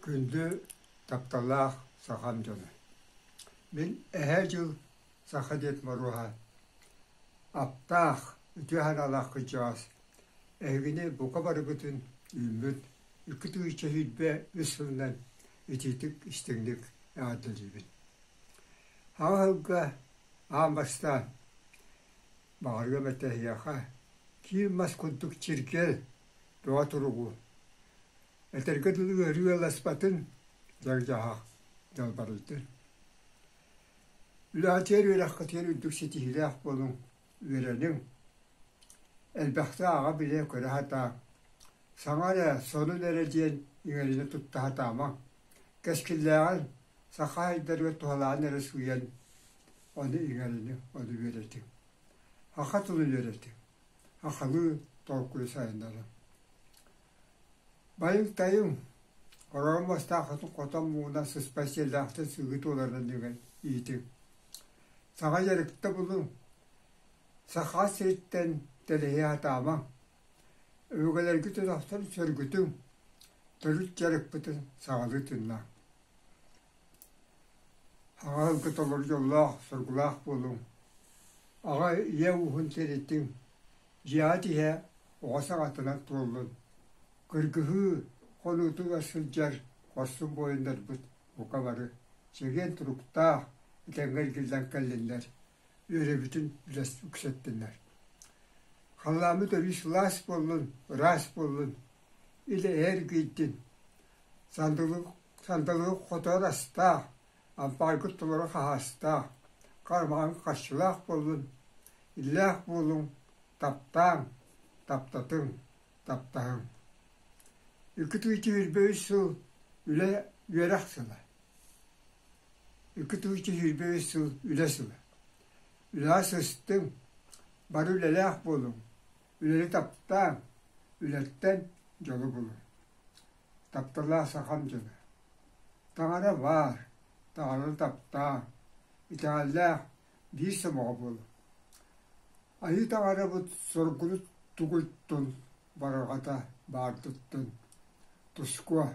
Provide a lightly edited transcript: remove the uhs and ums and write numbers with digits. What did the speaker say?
Күндү тапталлаах сахам дьоно! Мин Эһээ Дьыл Саха Дед Моруоһа аптаах, үтүө санаалаах кырдьаҕас эһигини бука барыгытын үүммүт 2 сүүс сылынан итиитик истиҥник эҕэрдэлиибин. Аҕа ыалга аан бастаан баҕарыам этэ эһиэхэ киин мас курдук чиргэл бөҕө туругу Этэргэ дылы ыарыы ыалласпатын, дьар-дьаһах дьалбарыйдын. Үлэҕитигэр үөрэххитигэр үрдүк ситиһиилээх буолуҥ, үөрэниҥ. Элбэхтэ ааҕа-билэ көрө сатааҥ. Саҥа эрэ, сонун эрэ диэн иҥэринэ тутта сатаамаҥ. Кэскиллээҕин саха айдарыгар туһалаан эрэ сыыйан ону иҥэриниҥ, ону үөрэтиҥ. Саха тылын үөрэтиҥ, сахалыы толкуйу сайыннарыҥ. Байыҥ-тайыҥ, хороон мастааххытын хотон муҥунан сыспай сиэллээхтэн сыһыы туоларынан үҥэн иитиҥ. Саҥа дьарыкта булуҥ, саха сириттэн тэлэһийэ сатаамаҥ. Өбүгэлэргит өтөхтөрүн сөргүтүҥ, төрүт дьарыкпытын саҕалыы тыыннааҥ. Аҕа ыалга толору дьоллоох, соргулаах буолуҥ. Аҕа ийэ ууһун тиритиҥ, Дьиэҕит иһэ оҕо саҕатынан туоллун, кыргыһыы хонуутугар сылдьар хорсун буойуннарбыт бука бары чэгиэн туруктаах, этэҥҥэ эргиллэн кэллиннэр, үөрэбитин үксэттиннэр. Халлааммыт өрүү сылаас буоллун, ыраас буоллун, илэ-эйэ эргийдин, сандалы хотор астаах, ампааргыт толору хаһаастаах, кармаҥ харчылаах буоллун, иллээх буолуҥ, таптааҥ, таптатыҥ, таптаһыҥ. 223 сыл үлэ үөрэх сыла. 223 сыл үлэ сыла. Үлэҕэ сыстыҥ, бары үлэлээх буолуҥ, үлэни таптааҥ, үлэттэн дьолу булуҥ. Тапталлаах сахам дьоно. Таҥара баар, таҥараны таптаа, итэҕэллээх биир сомоҕо буолуҥ. Айыы таҥарабыт соргуну тугуттун, барҕата баардыттын, тускуа.